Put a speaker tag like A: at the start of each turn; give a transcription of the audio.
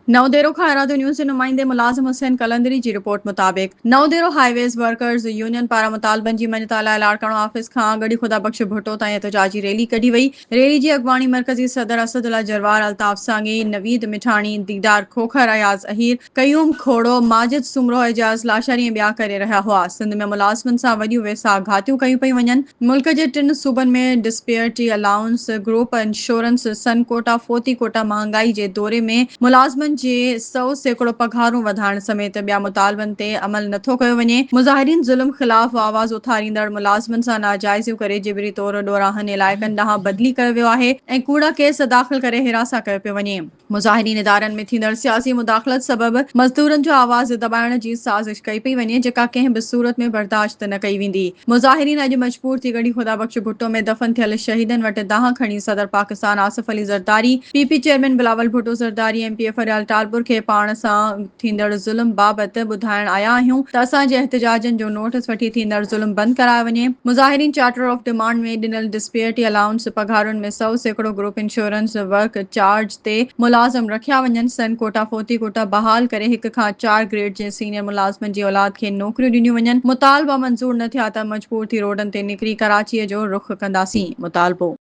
A: نئون ديرو کان ارادو نيوز جي نمائندي ملازم حسين قلندري جي رپورٽ مطابق Naon Dero highways workers union پاران مطالبن جي مڃتا لاء لاڙڪاڻو آفيس کان ڳڙهي خدا بخش ڀٽو تائين احتجاجي ريلي ڪڍي وئي. ريلي جي اڳواڻي مرڪزي صدر اسد الله جروار، الطاف سانگي، نويد مٺاڻي، ديدار کوکر، اياز اهير، قيوم کوڙو، ماجد سومرو، اعجاز لاشاري ۽ ٻيا ڪري رهيا هئا. سنڌ ۾ ملازمن سان وڏيون ويساهه گهاتيون ڪيون پيون وڃن. ملڪ جي ٽن صوبن ۾ disparity allowance, group insurance, son quota, فوتي ڪوٽا، مهانگائي جي دوري ۾ ملازمن جي 100% پگهارون وڌائڻ سميت ٻيا مطالبن تي عمل نٿو ڪيو وڃي، مظاهرين ظلم خلاف آواز اٿاريندڙ ملازمن سان ناجائزيون ڪري جبري طور ڏورانهن علائقن ڏانهن بدلي ڪيو ويو آهي ۽ ڪوڙا ڪيس داخل ڪري هراسان ڪيو پيو وڃي. مظاهرين ادارن ۾ ٿيندڙ سياسي مداخلت سبب مزدورن جو آواز دٻائڻ جي سازش ڪئي پئي وڃي جيڪا ڪنهن به صورت ۾ برداشت نه ڪئي ويندي. مظاهرين اڄ مجبور ٿي ڳڙهي خدا بخش ڀٽو ۾ دفن ٿيل شهيدن وٽ دانهن کڻي صدر Pakistan Asif Ali Zardari, P P chairman Bilawal Bhutto Zardari, M P A Faryal Talpur کي پاڻ سان ٿيندڙ ظلم بابت ٻڌائڻ آيا آهيون ته اسان جي احتجاجن جو نوٽس وٺي ٿيندڙ ظلم بند ڪرايو وڃي. مظاهرين چارٽر آف ڊمانڊ ۾ ڏنل ڊسپيئرٽي الائونس، پگهارن ۾ 100% گروپ انشورنس، ورڪ چارج تي ملازم رکيا وڃن، سن ڪوٽا، فوتي ڪوٽا بحال ڪري هڪ کان چار گريڊ جي سينيئر ملازمن جي اولاد کي نوڪريون ڏنيون وڃن، مطالبا منظور نه ٿيا ته مجبور ٿي روڊن تي نڪري ڪراچيء جو رخ ڪنداسين، مطالبو.